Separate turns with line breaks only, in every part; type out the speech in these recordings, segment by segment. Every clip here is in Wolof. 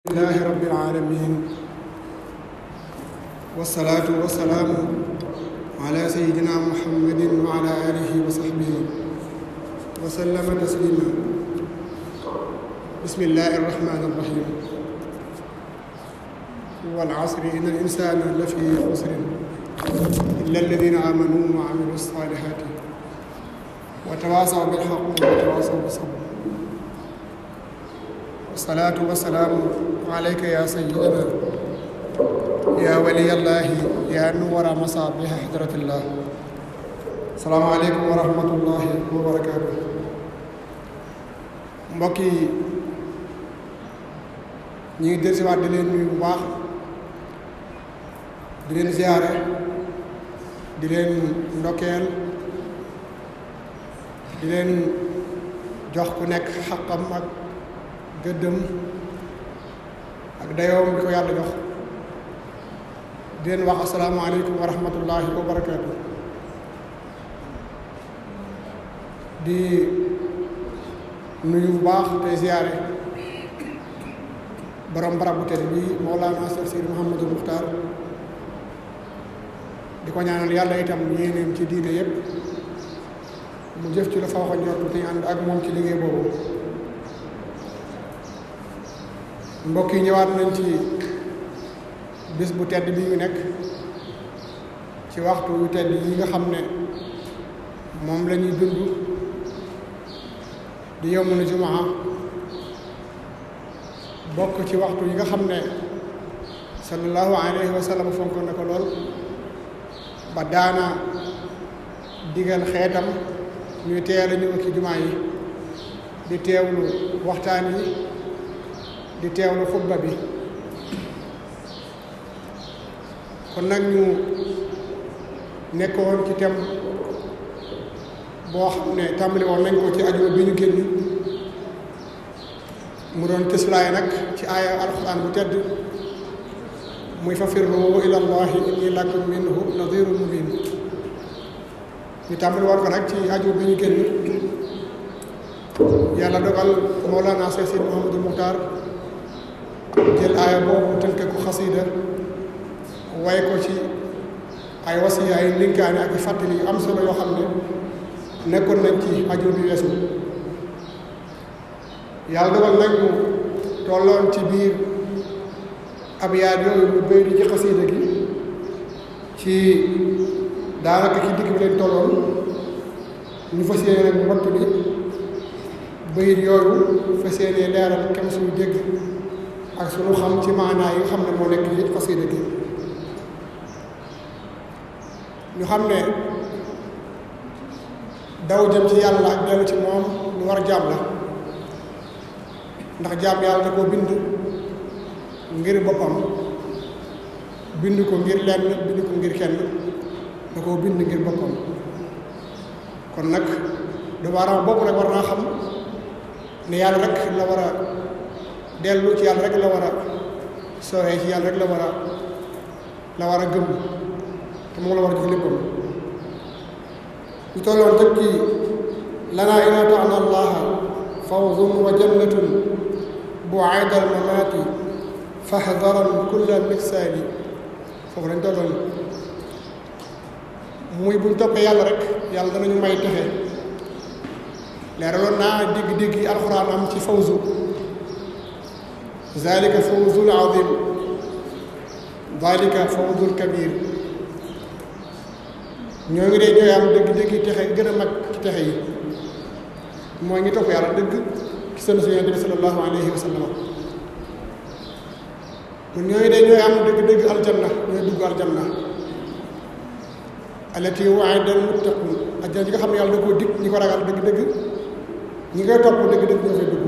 لله رب العالمين والصلاة والسلام على سيدنا محمد وعلى آله وصحبه وسلم تسليما. بسم الله الرحمن الرحيم. والعصر إن الإنسان لفي خسر إلا الذين آمنوا وعملوا الصالحات وتواصوا بالحق وتواصوا بالصبر. والصلاة والسلام عليك يا سيدنا يا ولي الله يا نور مصابيح حضرة الله. السلام عليكم ورحمة الله وبركاته. mbokk yi ñu ngi dellusiwaat di leen nuyu bu baax di leen ziyaare di leen ndokkeel di leen jox ku nekk xaqam ak gëddëm ak dayoom bi ko yàlla jox di leen wax asalaamaaleykum wa rahmatullahi wa barakaatu. di nuyu bu baax tey ziyaare borom barab bu tedd bi Mawlana Cheikh Seydi Mouhamadou Muxtaar di ko ñaanal yàlla itam yéeneem ci diine yépp mu jëf ci lu faw ko njort te ànd ak moom ci liggéey boobu. mbokk yi ñëwaat nañ ci bis bu tedd bi ñu nekk ci waxtu yu tedd yi nga xam ne moom la ñuy dund di yawmul jumaa bokk ci waxtu yi nga xam ne sallallahu alayhi wa sallam fonk na ko lool ba daana digal xeetam ñuy teel a ñëw ci jumaa yi di teewlu waxtaan yi di teewlu xutba bi. kon nag ñu nekkoon ci thème boo xam ne tàmbali woon nañ ko ci ajuma bi ñu génn mu doon tëslaay nag ci aaya alxuraan bu tedd muy fa firru ila allahi inni lakum minhu nadirun mubin. ñu tàmbali woon ko nag ci ajuma bi ñu génn yàlla dogal Mawlana Cheikh Seydi Mouhamadou Muxtaar jël aaya boobu tënke ko xasida way ko ci ay wasiya ay ndénkaane ak i fàttali yu am solo yoo xam ne nekkoon nañ ci aju bi weesu. yàlla dogal nag ñu tolloon ci biir abyaat yooyu ñu bëri ci xasida gi ci daanaka ci digg bi leen tolloon ñu fas yéene nag mbott bi bëyit yooyu fas yéene leeral kem suñu dégg ak suñu xam ci maanaa yi nga xam ne moo nekk ci xasida gi. ñu xam ne daw jëm ci yàlla ak dellu ci moom lu war jaam la ndax jaam yàlla da koo bind ngir boppam bind ko ngir lenn bind ko ngir kenn da koo bind ngir boppam. kon nag doomu aadama bopp rek war naa xam ne yàlla rek la war a dellu ci yàlla rek la war a soowee ci yàlla rek la war a gëm te moom la war a jox léppam. ñu tolloon tëg ci lanaa in ataana allaha fawzun wa jannatun bu'ayda al-mamaati fahdharan kulla miksaali. foofu lañ tolloon muy buñ toppee yàlla rek yàlla danañu may texe. leeraloon naa dégg-dégg yi alxuraan am ci fawzu zalika fawzul azim zalika fawzul kabir. ñoo ngi dee ñooy am dëgg-dëgg texe gën a mag ci texe yi mooy ngi topp yàlla dëgg ci seen Yonent bi sallallahu alayhi wa sallam. kon ñoo ngi dee ñooy am dëgg-dëgg aljanna ñooy dugg aljanna allati wa'ida al-muttaqun aljanna yi nga xam ne yàlla da koo dig ñi ko ragal dëgg-dëgg ñi ngay topp dëgg-dëgg ñoo fay dugg.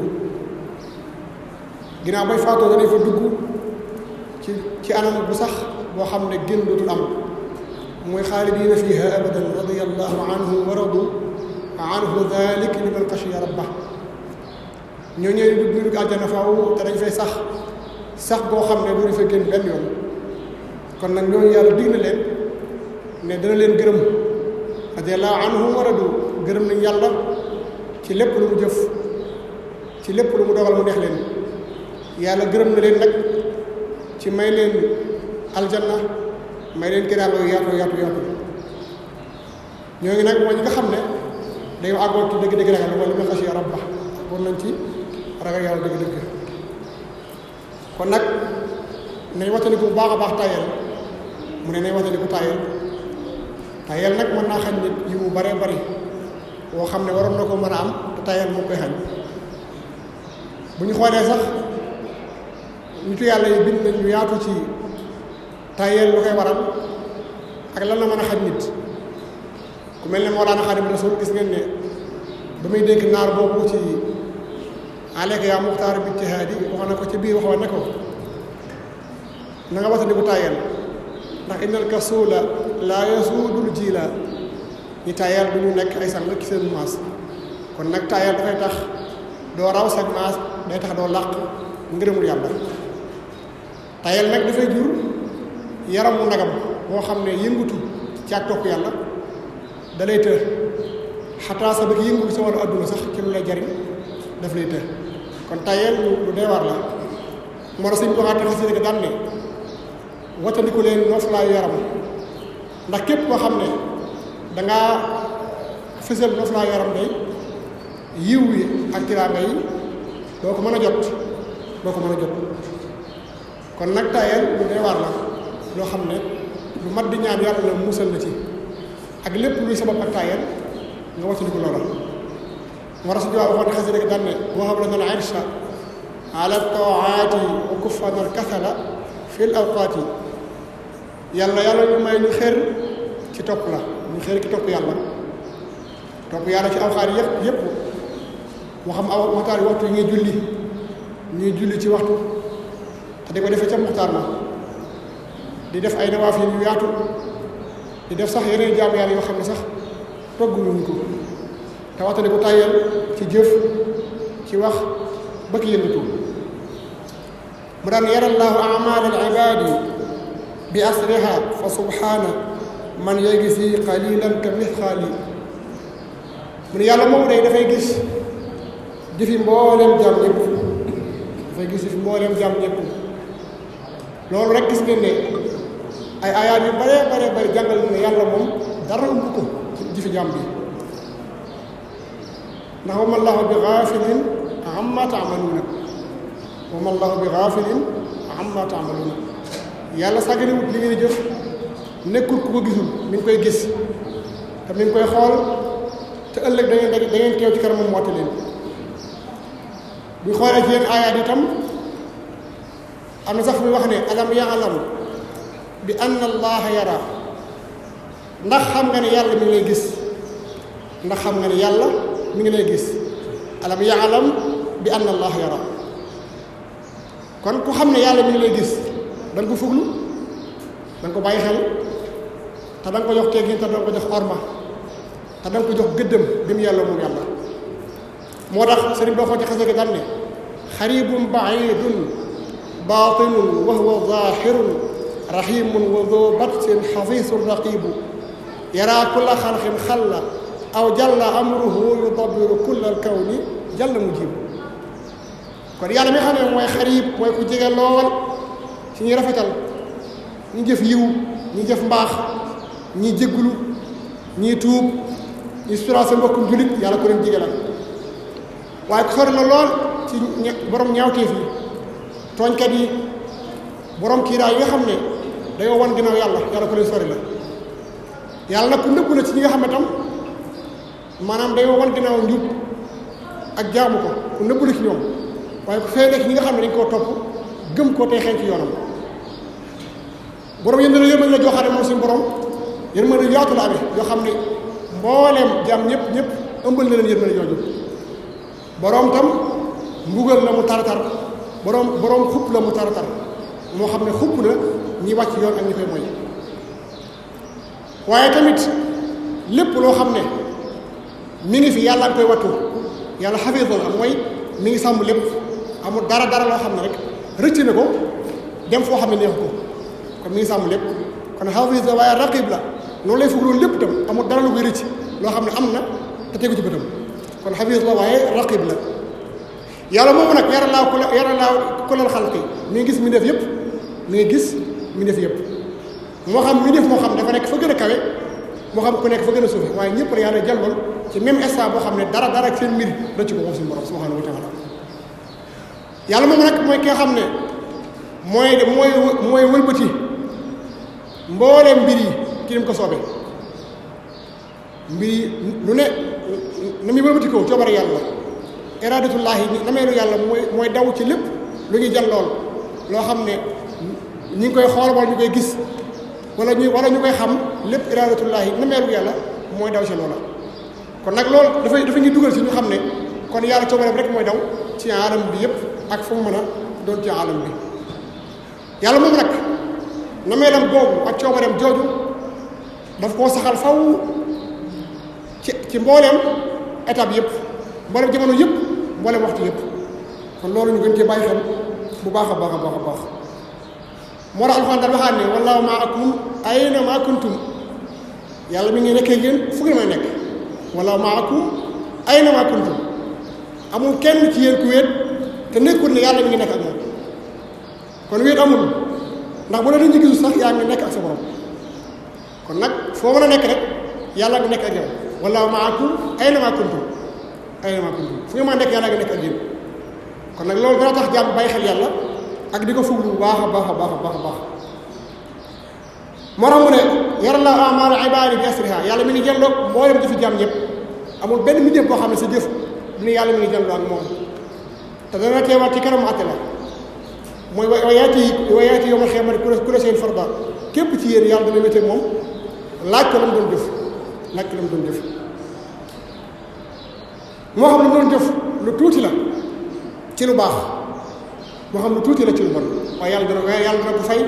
ginnaaw bay faatoo danañ fa dugg ci anam bu sax boo xam ne génn dootul am mooy xaalidiina fiiha abadan radiyallahu anhum wa radu anhu dalik liman xashiya rabbah. ñoo ñëwee du dugg àjjana faaw te dañ fay sax boo xam ne du ñu fa génn benn yoon. kon nag ñooñu yàlla dig na leen ne dana leen gërëm radiyallahu anhum wa radu gërëm nañ yàlla ci lépp lu mu jëf ci lépp lu mu dogal mu neex leen. yàlla gërëm na leen nag ci may leen aljanna may leen teraanga yu yaatu yaatu yaatu ñoo ngi nag mooy ñi nga xam ne dañoo àggoon ci dëgg-dëgg ragal wala ma xasiya rabba war nañ ci ragal yàlla dëgg-dëgg kon nag nañ wattandiku bu baax a baax tayel mu ne nañ wattandiku tayel nag mën naa xañ nit yi mu baree bari boo xam ne waroon na ko mën a am te tayel moo koy xañ bu ñu xoolee sax nitu yàlla yi bind nañ ñu yaatu ci tayel lu koy waral ak lan la mën a xañ nit ku mel ne Mawlana Xaadimu Rasuul gis ngeen ne ba muy dénk naar boobu ci aleyka yaa muxtaar bi ijtihaadi wax na ko ci biir waxoon ne ko na nga wattandiku tayel ndax innal kasula laa yasuudul jiila ñi tayel du ñu nekk ay sang ci seen maas kon nag tayel dafay tax doo raw sag maas day tax doo làq ngërëmul yàlla tayel nag dafay jur yaramu nagam boo xam ne yëngutu ci ak topp yàlla da lay të xataa sa bëgg yëngu sa wàllu adduna sax ci lu lay jariñ daf lay të kon tayel lu dee war la moo tax suñu waxaat xasi rek daan ne wattandiku leen nooflaayu yaram ndax képp koo xam ne dangaa fësal nooflaayu yaram day yiw yi ak tiraanga yi doo ko mën a jot kon nag tayel lu dee war la loo xam ne lu mat di ñaan yàlla la musal na ci ak lépp luy sabab ak tayel nga wattandiku loola moo tax su jowaab waxoon ne xasi rek daan ne wahab lana al irsha ala taati wa kuffana al kasala fi l awqaati yàlla ñu may ñu xër ci topp la ñu xër ci topp yàlla ci awxaat yépp moo xam aw waxtaan waxtu yi ñuy julli ci waxtu te di ko defee ca muxtaar ma di def ay nawaafil yu yaatu di def sax yeneen jaamu yàlla yoo xam ne sax togguñu ko te waxtane ko tàyyeel ci jëf ci wax ba ki yëngatu mu daan yarallahu amal al ibadi bi asriha fa subhana man yajzi qalilan ka mithqali mu ne yàlla moom day dafay gis jëfi mbooleem jaam ñëpp loolu rek gis ngeen ne ay ayaat yu bare bare jàngal ne yàlla moom dara umb ko ci jëfi jaam bi ndax wa ma allahu bi gaafilin amma taamaluuna yàlla sàgganiwut li ngeen jëf nekkul ku ko gisul mi ngi koy gis te mi ngi koy xool te ëllëg da ngeen teew ci kanamam woote leen bu xoolee ci yenn ayaat itam am na sax muy wax ne alam ya'lam bi anna allaha yara ndax xam nga ne yàlla mi ngi lay gis mi ngi lay gis alam ya'lam bi anna allaha yara kon ku xam ne yàlla mi ngi lay gis da nga ko fuglu da nga ko bàyyi xel te da nga ko jox teggin te da nga ko jox orma te da nga ko jox gëddëm bi mu yàlla moom yàlla moo tax sëriñ boo xoo ci xasee daan ne xaribun baidun batinun wa huwa zahirun rahimun wa dhu batsin xafisun raqibu yara kulla xalqin xalla aw jalla amruhu yudabiru kulla alkawni jalla mujibu kon yàlla mi xam ne mooy xarib mooy ku jege lool ci ñuy rafetal ñi jëf yiw ñi jëf mbaax ñi jéggulu ñi tuub ñi sutura sa mbokkum julit yàlla ko leen jege la waaye ku sori na lool ci borom ñaawteef yi tooñkat yi borom kiiraay yi nga xam ne dañoo wan ginnaaw yàlla ko leen sori la yàlla nag ku nëbbu la ci ñi nga xam ne tam maanaam dañoo wan ginnaaw njub ak jaamu ko ku nëbbu la ci ñoom waaye ku fee nekk ñi nga xam ne dañ koo topp gëm koo tey xeeñ ci yoonam borom yéen yërmande la joxaane moom suñu borom yërmande yaatu la amee yoo xam ne mbooleem jaam ñëpp ëmbal na leen yërmande jooju borom tam mbugal la mu taratar borom xupp la mu taratar moo xam ne xupp na ñi wàcc yoon ak ñi koy moy waaye tamit lépp loo xam ne mi ngi fi yàlla nga koy wattu yàlla xafiis la mooy mi ngi sàmm lépp amul dara loo xam ne rek rëcc na ko dem foo xam ne neexu ko kon mi ngi sàmm lépp kon xafiis la waaye raqib la noonu lay fugloon lépp tam amul dara lu koy rëcc loo xam ne am na te tegu ci bëtam kon xafiis la waaye raqib la yàlla moomu nag yara laa kulal xalqi mi ngi gis mi def yëpp mi ngi gis mi def yëpp moo xam mi def moo xam dafa nekk fa gën a kawe moo xam ku nekk fa gën a suufe waaye ñëpp la yàlla jàlloon ci même instant boo xam ne dara ak seen mbir rëcc ko moom suñu borom subhanahu wa taala yàlla moom nag mooy ki nga xam ne mooy wëlbati mbooleem mbir yi ci nim ko soobee mbir yi lu ne na muy wëlbati ko coobare yàlla iradatullahi nameelu yàlla mooy daw ci lépp lu ñuy jàllool loo xam ne ñi ngi koy xool wala ñu koy gis wala ñu koy xam lépp iradatullahi nameelu yàlla mooy daw ci loola kon nag loolu dafa ñuy dugal ci ñu xam ne kon yàlla coobareem rek mooy daw ci alam bi yëpp ak fu mu mën a doon ci alam bi yàlla moom nag nameelam boobu ak coobareem jooju daf koo saxal faw ci mbooleem étape yëpp mbooleem jamono yëpp mbooleem waxtu yëpp kon loolu ñu gën cee bàyyi xel bu baax a baax a baax a baax moo tax alxuraan daal waxaat ne wallaahu ma'akum ayna ma kuntum yàlla mi ngi nekkee yéen fu ngeen may nekk wallaahu ma'akum ayna ma kuntum amul kenn ci yéen ku wéet te nekkul ne yàlla mi ngi nekk ak moom kon wéet amul ndax bu la nit ñi gisul sax yaa ngi nekk ak sa borom kon nag foo mën a nekk rek yàlla ngi nekk ak yow wallaahu ma'akum ayna ma kuntum fu ngeen mën a nekk yàlla ngi nekk ak yéen kon nag loolu dana tax jàmm bàyyi xel yàlla ak di ko fuglu bu baax a baax a baax a baax a baax moo tax mu ne yara la amaal ibaadi bi asriha yàlla mi ngi jëlloog mboolem jëfi jàmm ñëpp amul benn mbindeef boo xam ne sa jëf du ne yàlla mi ngi jëlloo ak moom te dana teewal ci kanam àtte la mooy wayaati yow ma xeemati ku la seen farda képp ci yéen yàlla dana wéete moom laaj ko la mu doon jëf moo xam lu mu doon jëf lu tuuti la ci lu baax moo xam lu tuuti la ci lu bon waaye yàlla dana ko fay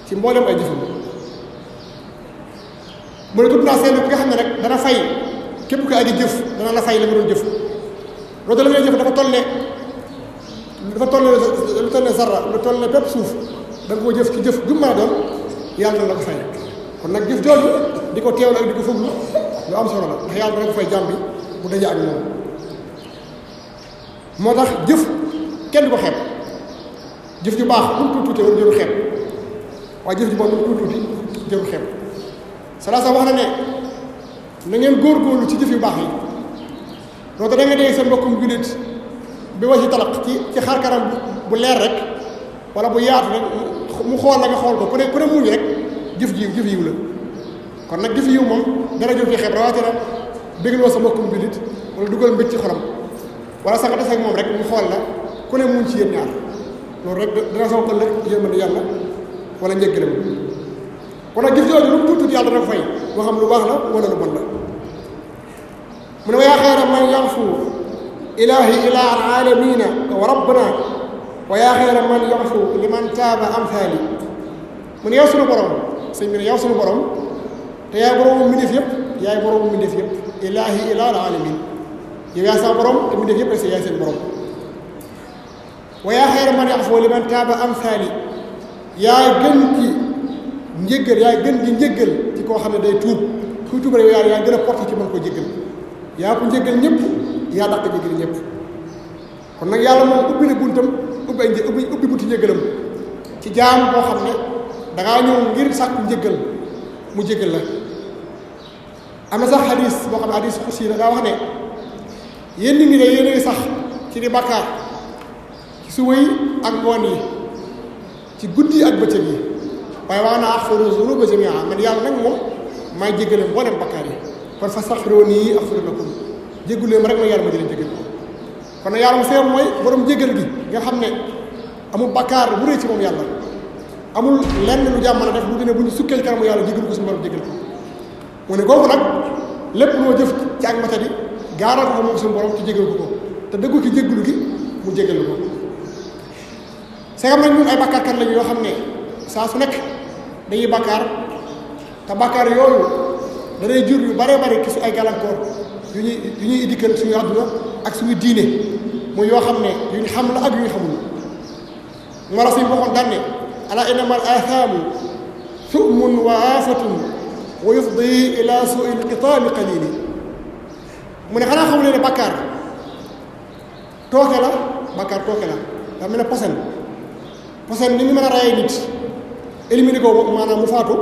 ci mboolem ay jëfam mu ne tudd naa seen ki nga xam ne rek dana fay képp ko aji jëf dana la fay la nga doon jëf loolu la ngay jëf dafa toll ne zarra lu toll ne bépp suuf da nga koo jëf ci jëf ju mën a doon yàlla dana la ko fay kon nag jëf jooju di ko teewlu ak di ko fuglu lu am solo la ndax yàlla dana ko fay jàmm bi bu daje ak moom moo tax jëf kenn du ko xeeb jëf ju baax lu mu tuuti war jëru xeeb waaye jëf ju bon lu mu tuuti jëru xeeb salaasa wax na ne na ngeen góorgóorlu ci jëf yu baax yi loolu da nga dégg seen mbokkum jullit bi wa ci talaq ci xar kanam bu leer rek wala bu yaatu rek mu xool la nga xool ko ku ne muñ rek jëf yiw la kon nag jëf yiw moom dara jëf ci xeeb rawatina bégloo sa mbokkum jullit wala dugal mbëj ci xolam wala sax nga des ak moom rek mu xool la ku ne muñ ci yéen ñaar loolu rek dina saw ëllëg yërmande yàlla wala njëggalam kon nag jëf jooju lu mu tuuti yàlla dana ko fay moo xam lu baax la wala lu bon la mu ne wa yaa xayra man yaxfu ilahi ila alalamina wa rabbana wa yaa xayra man yaxfu liman taaba amthali mu ne yow sunu borom sëñ bi ne yow sunu borom te yaay boroomu mbindeef yëpp ilahi ila alalamin yow yaa sa borom te mbindeef yëpp yaay seen borom wa yaa xayra man yaxfu liman taaba amthali yaay gën ci njëggal yaay gën di njëggal ci koo xam ne day tuub kuy tuub rek yàlla yaa gën a porté ci mën koo jéggal yaa ko njëggal ñëpp yaa dàq jéggal ñëpp kon nag yàlla moom ubbi na buntam ubbi bunti njëggalam ci jaam boo xam ne dangaa ñëw ngir sàkku njëggal mu jéggal la am na sax xadis boo xam ne xadis xusi la daa wax ne yéen nit ñi de yéen a ngi sax ci di bàkkaar ci suba yi ak ngoon yi ci guddi ak bëccëg yi waaye waa naa axfiru zunuba jamia man yàlla nag moom maay jéggale mboolem bakkaar yi kon fastaxfiruuni axfir lakum jéggalu leen ma rek ma yàlla ma di leen jéggal kon nag yàlla mu feew mooy borom jéggal gi nga xam ne amul bakkaar bu rëy ci moom yàlla amul lenn lu jàmm mën a def lu dine bu ñu sukkee kanamu yàlla jéggal ko suñu borom jéggal ko mu ne kooku nag lépp loo jëf ci ak matadi gaaral ko moom suñu borom ci jéggal ko te dëggu ci jéggalu gi mu jéggal ko c'est xam nañ ñun ay bakkaarkat lañu yoo xam ne saa su nekk dañuy bakkaar te bakkaar yooyu danay jur yu bare bare ki su ay gàllankoor yu ñuy dikkal suñu àdduna ak suñu diine muy yoo xam ne yu ñu xam la ak yu ñu xamul moo la suñu bokkoon daan ne ala innama al athaamu su'mun wa aafatun wa yufdi ila su'il qitaami qalili mu ne xanaa xamu leen ne bakkaar tooke la bàkkaar tooke la daa mel ne posen ni ñu mën a rayee nit éliminer ko maanaam mu faatu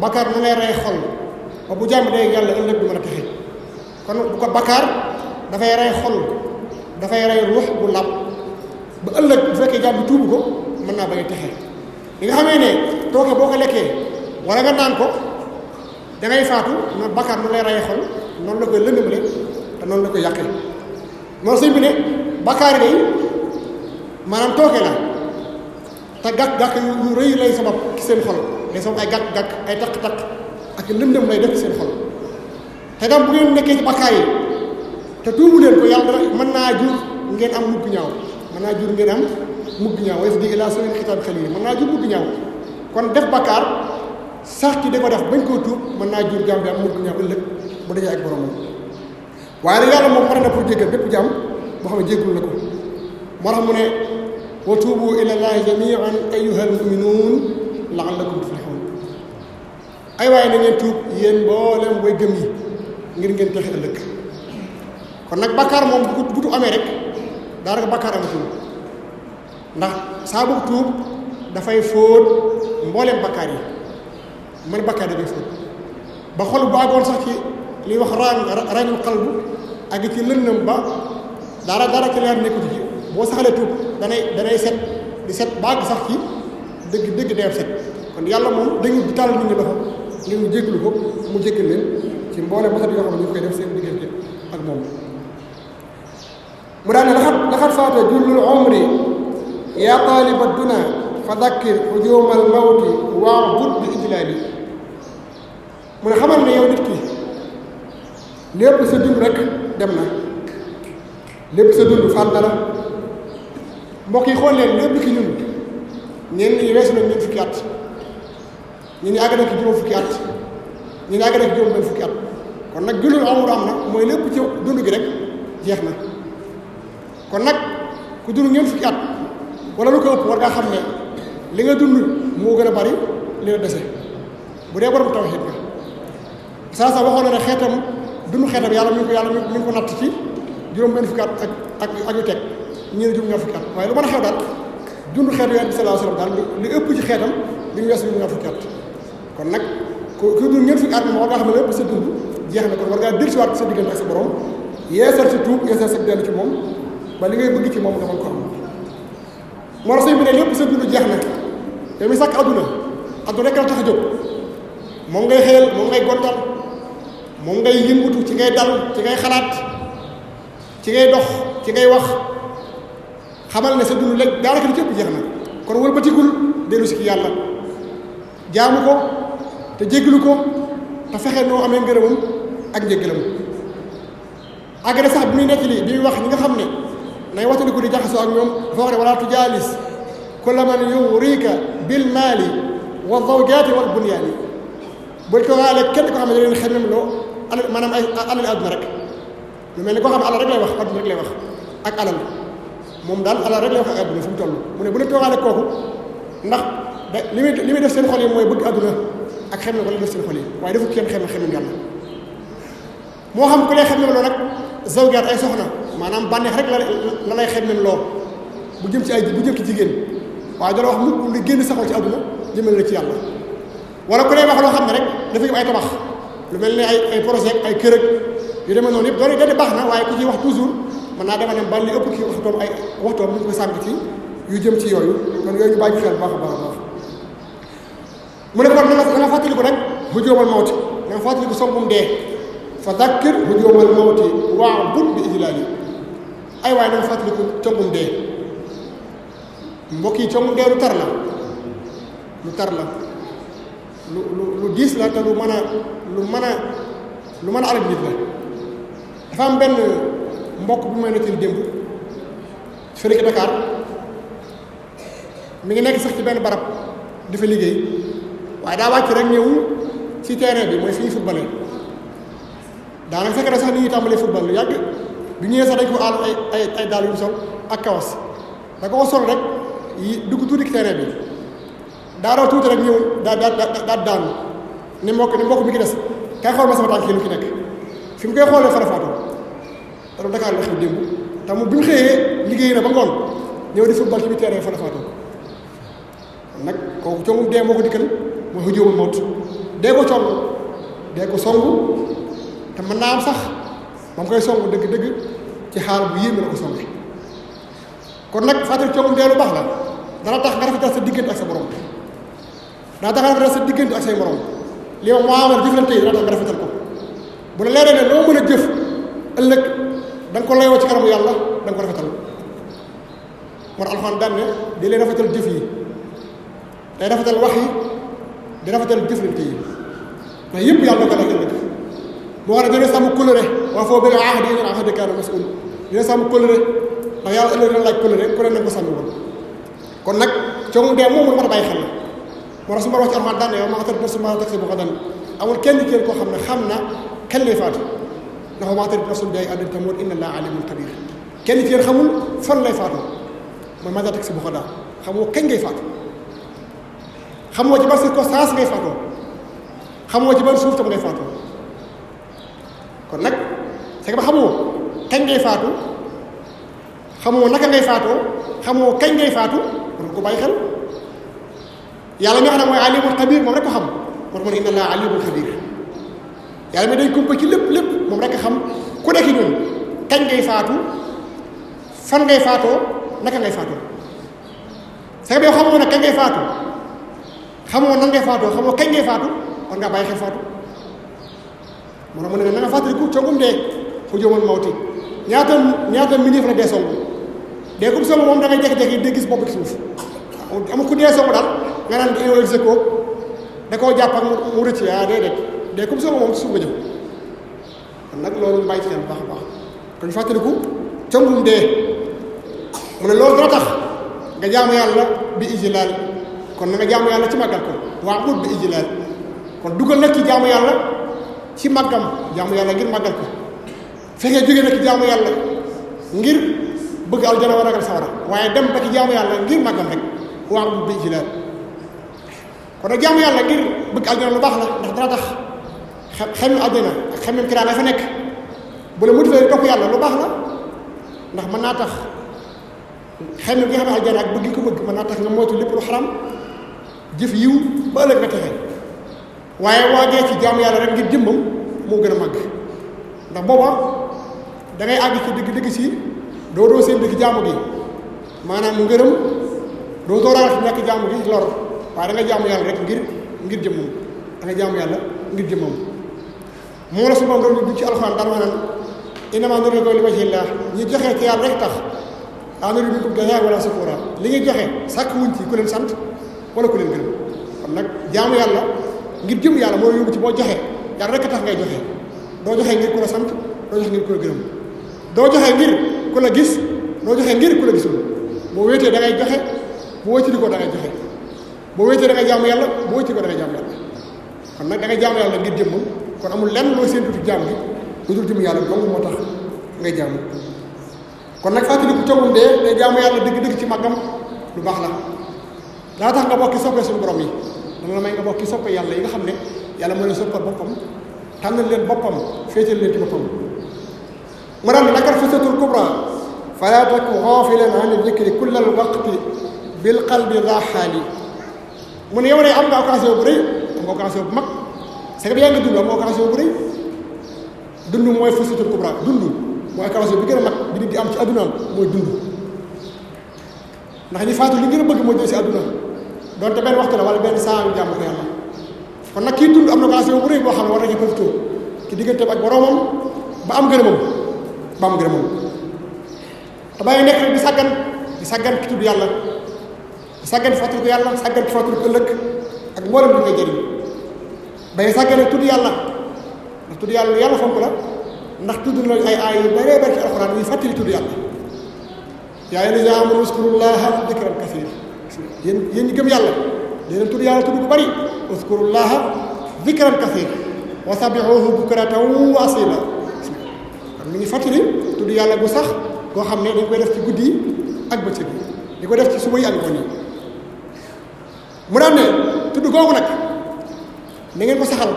bàkkaar na lay rey xol ba bu jàmm day yàlla ëllëg du mën a texe kon bu ko bàkkaar dafay rey xol dafay rey ruux bu làpp ba ëllëg bu fekkee jàmm bi tuubu ko mën naa bañ a texe li nga xamee ne tooke boo ko lekkee wala nga naan ko dangay faatu noonu bàkkaar nu lay rey xol noonu la koy lëndëmale te noonu la koy yàqee noonu sëñ bi ne bàkkaar yi maanaam tooke la te gàkk-gàkk yu rëy lay sabab ci seen xol lay sabab ay gàkk-gàkk ay taq-taq ak lëndëm lay def ci seen xol te dam bu ngeen nekkee ci bàkkaar yi te tuubu leen ko yàlla mën naa jur ngeen am mugg ñaaw mën naa jur ngeen am mugg ñaaw way di ilaa sawil xitaab xel yi mën naa jur mugg ñaaw kon def bàkkaar sax ci da ko def bañ koo tuub mën naa jur jàmm bi am mugg ñaaw ëllëg bu dajee ak boromam waaye nag yàlla moom pare na pour jéggal bépp jàmm boo xam ne jéggul na ko moo tax mu ne wa tuubu ila llahi jamian ayyuhal muminuun la'allakum tuflihun ay waaye na ngeen tuub yéen mboolem way gëm yi ngir ngeen texe ëllëg kon nag bàkkaar moom bu tu amee rek daanaka bàkkaar amatul ndax saa bu tuub dafay fóot mboolem bàkkaar yi man bàkkaar dafay fóot ba xol bu àggoon sax ci liy wax rañul xalbu ak ci lëndëm ba dara ci leer nekkut ci boo saxalee tuub danay set di set baag sax ci dëgg day set kon yàlla moom dañu di tàll nit ñi loxo ngir mu jéggalu ko mu jéggal leen ci mboolem basat yoo xam ne ñu koy def seen diggante ak moom mu daal ne laxat faata jullul umri yaa taaliba duna fa dakkir hujumal mawti wa'bud bi ijlaali mu ne xamal ne yow nit ki lépp sa dund rek dem na lépp sa dund faat na la mbokk yi xool leen lépp ki ñun ñenn ñi weesu nañ ñeent fukki at ñu ngi àgg na ci juróom fukki at ñu ngi àgg na ci juróom benn fukki at kon nag jullul amul am na mooy lépp ci dund gi rek jeex na kon nag ku dund ñeent fukki at wala lu ko ëpp war ngaa xam ne li nga dund moo gën a bari li nga dese bu dee borom tawhiid nga saa waxoon na ne xeetam dund xeetam yàlla mi ngi ko natt ci juróom benn fukki at ak yu teg ñii ne juróom ñaar fukki at waaye lu mën a xew daal dund xeetu Yonent bi sallallahu alayhi wa sallam daal li ëpp ci xeetam li ñu weesu juróom ñaar fukki at kon nag ku dund ñeent fukki at moom war ngaa xam ne lépp sa dund jeex na kon war ngaa dellusiwaat sa diggante ak sa borom yeesal sa tuub yeesal sa dellu ci moom ba li ngay bëgg ci moom nga mën ko am moo tax sëñ bi ne lépp sa dund jeex na te mi sàkk adduna rek la tax a jóg moom ngay xëyal moom ngay gontal moom ngay yëngutu ci ngay dal ci ngay xalaat ci ngay dox ci ngay wax xamal ne sa dund léegi daanaka li ci ëpp jeex na kon wëlbatikul dellu si ki yàlla jaamu ko te jéggalu ko te fexe noo amee ngërëmam ak njéggalam àgg na sax bi muy nekk lii bi muy wax ñi nga xam ne nay wattandiku di jaxasoo ak ñoom dafa wax ne wala tujaalis kulla man yurika bil maali wa zawjaati wal bunyaani bul toogaale kenn ko xam ne da leen xemem loo alal maanaam ay alal àdduna rek lu mel ni koo xam ne alal rek lay wax àdduna rek lay wax ak alal moom daal alal rek lay wax ak àdduna fu mu toll mu ne bu leen toogaale kooku ndax da li muy def seen xol yi mooy bëgg àdduna ak xem ne ko la def seen xol yi waaye defu kenn xemem yàlla moo xam ku lay xemem loo nag zawjaat ay soxna maanaam bànneex rek la lay xemem loo bu jëm ci jigéen waaye dala wax mukk li génn saxoo ci àdduna jëmale la ci yàlla wala ku lay wax loo xam ne rek dafa yëpp ay tabax lu mel ne ay projet ay kër ak yu demee noonu yëpp doon da baax na waaye ku ciy wax toujours mën naa dema dem ba li ëpp ki waxtoom ñu ko sànq ci yu jëm ci yooyu kon yooyu ñu bàyyi xel baax a baax a baax mu ne kon da nga fàttaliku rek hujoomal mawti da nga fàttaliku sombum dee fa dakkir hujoomal mawti wa'bud bi ijlaali ay waaye da nga fàttaliku combum dee mbokk yi combum dee lu tar la lu diis la te lu mën a alal nit la dafa am benn mbokk bu may nettali démb fële ci Dakar mi ngi nekk sax ci benn barab di fa liggéey waaye daa wàcc rek ñëw ci terrain bi mooy fi ñuy footballé daanaka fekk na sax ni ñuy tàmbalee football lu yàgg bi ñëwee sax dañ ko àll ay daal yu mu sol ak kawas da ko sol rek yi dugg tuuti ci terrain bi daaroo tuuti rek ñëw daa daanu ni mbokk mi ki des kay xool ma sama tànk yi lu ki nekk fi mu koy xoolee farafaatoo loolu Dakar la xew démb te mu bi mu xëyee liggéey na ba ngoon ñëw di football ci biir terrain fa la faatoo nag kooku congum dee moo ko dikkal mooy hujuumul mawt dee ko cong dee ko songu te mën naa am sax ba mu koy songu dëgg-dëgg ci xaal bu yéeme la ko songe kon nag fàttali congum dee lu baax la dana tax nga rafetal sa diggante ak sa borom dana tax nga rafetal sa diggante ak say morom li ma moo amal jëflante yi dana tax nga rafetal ko bu la leeree ne loo mën a jëf ëllëg da nga ko layoo ci kanamu yàlla da nga ko rafetal moo tax alxuraan daan ne di leen rafetal jëf yi day rafetal wax yi di rafetal jëflante yi ndax yëpp yàlla da ko lay ëllëg moo xam ne dina sàmm kóllëre waa foo bëgg a ahdi inna al ahda kaana mas'uul dina sàmm kóllëre ndax yàlla ëllëg dina laaj kóllëre ku ne nañ ko sàmm woon kon nag coomu dee moom mën a bàyyi xel la moo tax su ma wax ci alxuraan daan ne yow maa tarit nafsun maa taksibu gadan amul kenn ci koo xam ne xam na kañ lay faatu ndax maa tarit nafsun bi ayyi ardin tamuut inna llaaha aliimun xabiir kenn ci yéen xamul fan lay faatu mooy maa taksibu gadan xamoo kañ ngay faatu xamoo ci ban circonstance ngay faatoo xamoo ci ban suuf tam ngay faatoo kon nag c'est que ba xamoo kañ ngay faatu xamoo naka ngay faatoo xamoo kañ ngay faatu war nga ko bàyyi xel yàlla mi xam ne mooy alimul xabiir moom rek ko xam moo tax ma ne inna llaaha alimul xabiir yàlla mi day kumpa ci lépp lépp moom rek a xam ku nekk ñun kañ ngay faatu fan ngay faatoo naka ngay faatoo c'est que yow xamoo nag kañ ngay faatu xamoo nan ngay faatoo xamoo kañ ngay faatu war ngaa bàyyi xel faatu moo tax mu ne na nga fàttaliku congum dee hujuumul mawti ñaata minif la dee song dee comme song moom da ngay jékki-jékki di gis bopp ci suuf amul ku dee song daal nga naan dañoo exéco da koo jàpp ak mu rëcc déedéet dee comme song moom ci suuf nga jëm kon nag loolu ñu bàyyi ci xel bu baax a baax kon fàttaliku congum dee mu ne loolu dana tax nga jaamu yàlla bi ijlaal kon na nga jaamu yàlla ci màggal ko wa'bud bi ijlaal kon dugal nag ci jaamu yàlla ci màggam jaamu yàlla ngir màggal ko fekkee jógee nag ci jaamu yàlla ngir bëgg aljana war a ragal sawara waaye dem ba ci jaamu yàlla ngir màggam rek wa'bud bi ijlaal kon nag jaamu yàlla ngir bëgg aljana lu baax la ndax dana tax xemem aljana ak xemem kiraa la fa nekk bu la motivé topp yàlla lu baax la ndax mën naa tax xemem gi nga xam ne aljana ak bëgg ko bëgg mën naa tax nga moytu lépp lu xaram jëf yiw ba ëllëg nga texe waaye waajee ci jaamu yàlla rek ngir jëmmam moo gën a màgg ndax booba da ngay àgg ci dëgg-dëgg si doo seen dëgg jaamu gi maanaam ngërëm doo ragal ci ñàkk jaamu gi lor waaye da nga jaamu yàlla rek ngir jëmmam da nga jaamu yàlla ngir jëmmam moo la su ma doon du ci alxuraan daan maanaam innamaa nuriidu li wajhillaah ñi joxe ci yàlla rek tax laa nuriidu minkum jazaa'an wala shakuuraa li ñuy joxe sàkk wuñ ci ku leen sant wala ku leen gërëm kon nag jaamu yàlla ngir jëm yàlla moo yóbbu ci boo joxe yàlla rek a tax ngay joxe doo joxe ngir ku la sant doo joxe ngir ku la gërëm doo joxe ngir ku la gis doo joxe ngir ku la gisul boo wéetee da ngay joxe boo wéetee ko da ngay joxe boo wéetee da ngay jaamu yàlla boo wéetee ko da ngay jaamu yàlla kon nag da ngay jaamu yàlla ngir jëmmam kon amul lenn loo séentu ci jaamu gi lu dul jëm yàlla dong moo tax ngay jaamu kon nag fàttaliku congum dee day jaamu yàlla dëgg-dëgg ci màggam lu baax la dana tax nga bokki soppee suñu borom yi dana la may nga bokki soppe yàlla yi nga xam ne yàlla moo leen soppal boppam tànnal leen boppam féetal leen ci boppam mu daan nakar fasatul kubra fala taku ghafilan an dhikri kullal waqti bil qalbi dha xaali mu ne yow de am nga occasion bu rëy am nga occasion bu mag c'est que yaa ngi dund am nga occasion bu rëy dund mooy fasatul kubra dund mooy occasion bi gën a mag bi nit di am ci addunaam mooy dund ndax ñi faatu li gën a bëgg mooy jël si adduna donte benn waxtu la wala benn saa yu jàmm ko yàlla kon nag kii dund am na occasion bu rëy boo xam ne war na ci profité ci digganteem ak boromam ba am gërëmam te bàyyi nekk rek di sàggan ki tudd yàlla di sàggan ki fàttaliku yàlla sàggan ki fàttaliku ëllëg ak mboolem li ngay jëriñ bay sàggane tudd yàlla ndax tudd yàlla lu yàlla fonk la ndax tudd na ay aay yu bëree bëri ci alxuraan yi fàttali tudd yàlla yaa ayyuhal laziina aamanu uzkurullaaha zikran kasiiran yéen ñi gëm yàlla dinañ tudd yàlla tudd bu bëri uzkurullaaha zikran kasiiran wa sabbihuuhu bukratan wa asiila kon mi ngi fàttali tudd yàlla bu sax goo xam ne dañ koy def ci guddi yi ak bëccëg yi di ko def ci suba yi ak ngoon yi mu daan ne tudd googu nag na ngeen ko saxal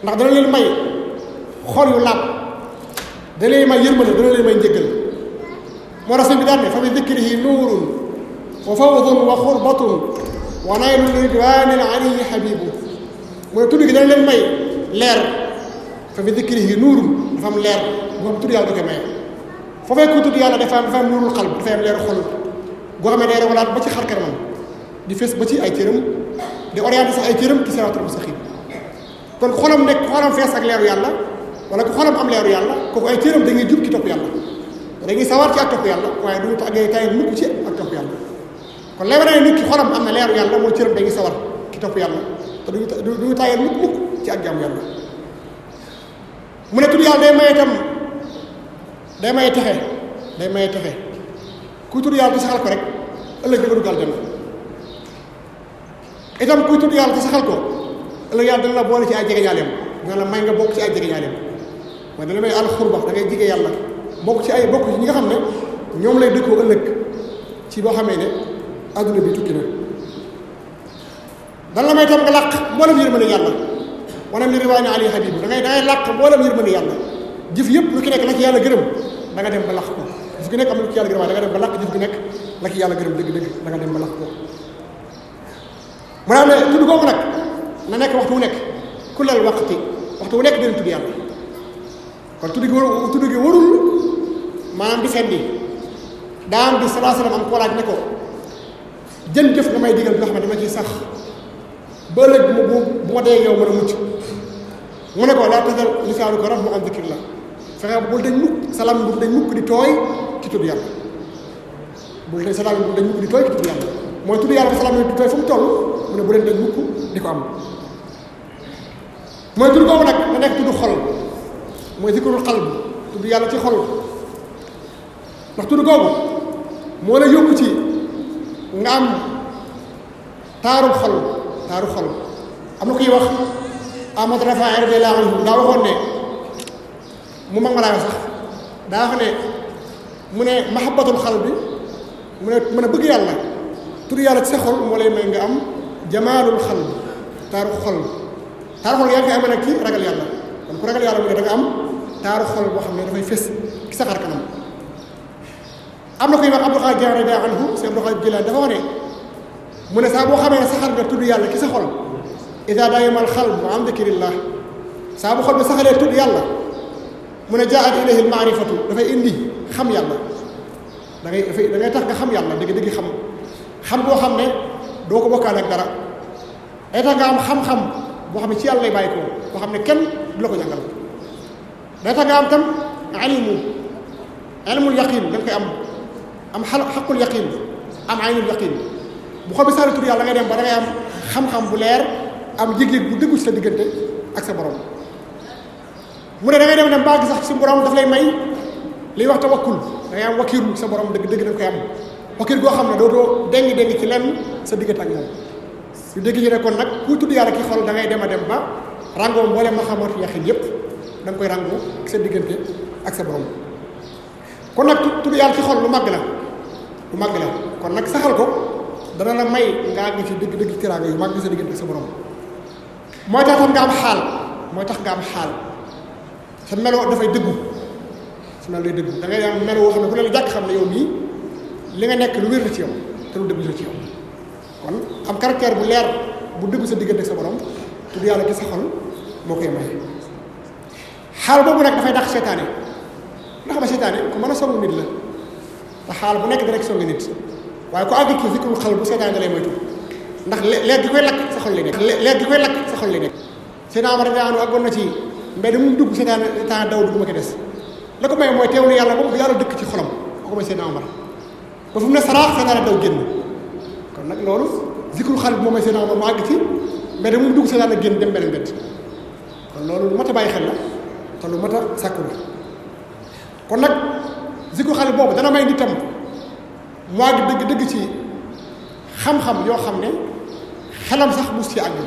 ndax dana leen may xol yu laab dana leen may yërmande dana leen may njëggal moo tax sëñ bi daan ne fa bi dikrihi nuurun wa fawdun wa xurbatun wa naylun ridwaanil aliyyi habibu mu ne tudd gi dana leen may leer fa bi dikrihi nuurun dafa am leer boo xam tudd yàlla da koy maye foofee ku tudd yàlla dafa am nuurul xalb dafa am leeru xol goo xam ne day rawalaat ba ci xar kanamam di fes ba ci ay cëram di orienté sax ay cëram ci siraatul mustaqim kon xolam nekk xolam fees ak leeru yàlla wala ku xolam am leeru yàlla kooku ay cëram dañuy jub ci topp yàlla dañuy sawar ci ak topp yàlla waaye duñu tàggee tayal mukk ci ak topp yàlla kon lay wane ne nit ki xolam am na leeru yàlla mooy cëram dañuy sawar ci topp yàlla te duñu tayal mukk ci ak jaamu yàlla mu ne tudd yàlla day maye itam day maye texe kuy tudd yàlla te saxal ko rek ëllëg da nga dugg aljanna itam kuy tudd yàlla te saxal ko ëllëg yàlla dana la boole ci ay jegeñaaleem dana la may nga bokk ci ay jegeñaaleem mooy dana may alxurba da ngay jige yàlla bokk ci ñi nga xam ne ñoom lay dëkkoo ëllëg ci boo xamee ne adduna bi tukki na dana la may tam nga làq mboolem yërmande yàlla wanam li riwaani ali habibu da ngay làq mboolem yërmande yàlla jëf yëpp lu ki nekk la ci yàlla gërëm da nga dem ba làq ko jëf gi nekk am na lu ci yàlla gërëm waaye da nga dem ba làq jëf gi nekk la ci yàlla gërëm dëgg-dëgg da nga dem ba làq ko mu naa ne tudd googu nag na nekk waxtu wu nekk kullal waqti waxtu wu nekk dina tudd yàlla kon tudd gi warul maanaam di fendi daa am di salaa salaam am ko laaj ne ko jën jëf nga may digal bi nga xam ne dama ciy sax ba ëllëg bu ma dee yow mën a mucc mu ne ko laa tasal lisaanuka ratban an dikrillah fexe bul dañ mukk salaam bul dañ mukk di tooy ci tudd yàlla bul dañ mukk di tooy ci tudd yàlla mooy tudd yàlla ba salaam di tooy fu mu toll mu ne bu leen dañ mukk di ko am mooy tudd googu nag na nekk tudd xol mooy zikrul qalb tudd yàlla ci xol ndax tudd googu moo la yóbbu ci nga am taaru xol am na koy wax Ahmad Rafa'i radiyallahu anhu daa waxoon ne mu mag ma laa sax daa wax ne mu ne mahabbatul qalbi mu ne bëgg yàlla tudd yàlla ci sa xol moo lay may nga am jamaalul qalb taaru xol yaa ngi koy amee nag ci ragal yàlla kon ku ragal yàlla mu ne da nga am taaru xol boo xam ne dafay fés ci sa xar kanam am na koy wax Abdul Xaadir radiyallahu anhu si Abdul Xaadir Jilaan dafa wax ne mu ne saa boo xamee ne saxal nga tudd yàlla ci sa xol ida daayamal qalbu an dikrillah saa bu xol bi saxalee tudd yàlla mu ne jaat ilayhi al maarifatu dafay indi xam yàlla da ngay tax nga xam yàlla dëgg xam boo xam ne doo ko bokkaale ak dara day tax nga am xam-xam boo xam ne ci yàlla lay bàyyi ko boo xam ne kenn du la ko jàngal day tax nga am tam ilmul yaqin da nga koy am xaqul yaqin am aynul yaqin bu xol bi saxalee tudd yàlla da ngay dem ba da ngay am xam-xam bu leer am yëg-yëg bu dëggu ci sa diggante ak sa borom mu ne da ngay dem baa gi sax si borom daf lay may liy wax tawakkul da ngay am wakiiru sa borom dëgg da nga koy am wakiir goo xam ne dootoo dengi ci lenn sa diggante ak moom yu dégg ñu ne kon nag ku tudd yàlla ki xol da ngay dem a dem ba ràngoo mbooleem ma xamatu yaxin yépp da nga koy ràngoo ak sa diggante ak sa borom kon nag tudd yàlla ci xol lu màgg la kon nag saxal ko dana la may nga àgg ci dëgg tiraanga yu màgg sa diggante ak sa borom mooy tax nga am xaal sa melo dafay dëggu sa melo day dëggu da ngay am melo woo xam ne bu leen jàkk xam ne yow mii li nga nekk lu wér la ci yow te lu dëggu la ci yow kon am caractère bu leer bu dëggu sa diggante ak sa borom tudd yàlla ki sa xol moo koy maye xaal boobu nag dafay dàq seytaane ndax ma seytaane ku mën a songu nit la te xaal bu nekk da rek songu nit waaye ku àgg ci zikrul xal bu seytaane da lay moytu ndax leer gi koy lakk sa xol lay nekk Seydina Omar radiyallahu anhu àggoon na ci mbedd mu dugg seytaane temps daw dugg ma ko des la ko may mooy teewlu yàlla boobu yàlla dëkk ci xolam ko may Seydina Omar ba fu mu ne saraax seytaane daw génn kon nag loolu zikrul xal bi moom may Seydina Omar mu àgg ci mbedd mu dugg seytaane génn dem beneen mbedd kon loolu lu mat a bàyyi xel la te lu mat a sàkku la kon nag zikrul xal boobu dana may nitam mu àgg dëgg ci xam-xam yoo xam ne xelam sax mus ci àgg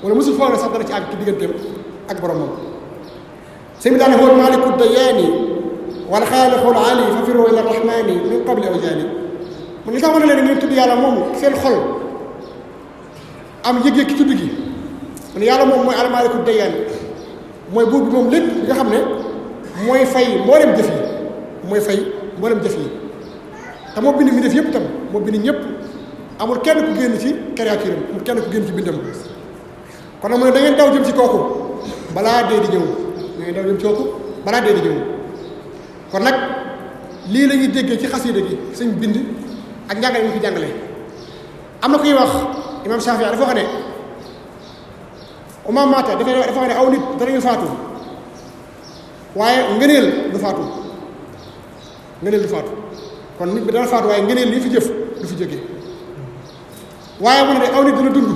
wala musul foog ne sax dana ci àgg ci digganteem ak boromam sëñ bi daane huwa maliku dayaani wal xaalixul ali fa firu ila rahmani min qabli awjaani mu li tax ma ne leen ngeen tudd yàlla moom seen xol am yëg-yëg ci tudd gi mu ne yàlla moom mooy al maliku dayaani mooy buur bi moom lépp nga xam ne mooy fay mboolem jëf yi te moo bind mi def yëpp tam moo bind ñëpp amul kenn ku génn ci créature am amul kenn ku génn ci bindam kon nag mu ne da ngeen daw jëm ci kooku balaa dee di ñëw da ngeen daw jëm ci kooku balaa dee di ñëw kon nag lii la ñuy déggee ci xasida gi suñ bind ak njàngale ñu fi jàngale am na kuy wax imam Shafii dafa wax ne umam mata dafa wax ne aw nit danañu faatu waaye ngëneel du faatu kon nit bi dana faatu waaye ngëneel li fi jëf du fi jógee waaye mu ne de aw nit dana dund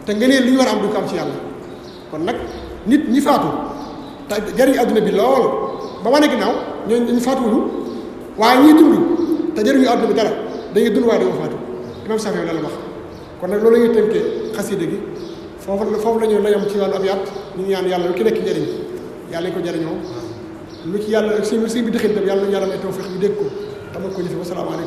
te ngëneel li ñu war a am du ko am ci yàlla kon nag nit ñi faatu te jariñ adduna bi lool ba wane ginnaaw ñu faatuwuñu waaye ñuy dund te jariñu adduna bi dara dañuy dund waaye dañoo faatu imam Shafii la wax kon nag loolu la ñuy tënkee xasida gi foofu la ñu layam ci wàllu abiyaat ñu ñaan yàlla lu ki nekk njëriñ yàlla ñu ko jëriñoo lu ci yàlla si bi dëxin tam yàlla nañu yàlla may tawfiq ñu dégg ko tamal ko ñu fi wasalaamaaleykum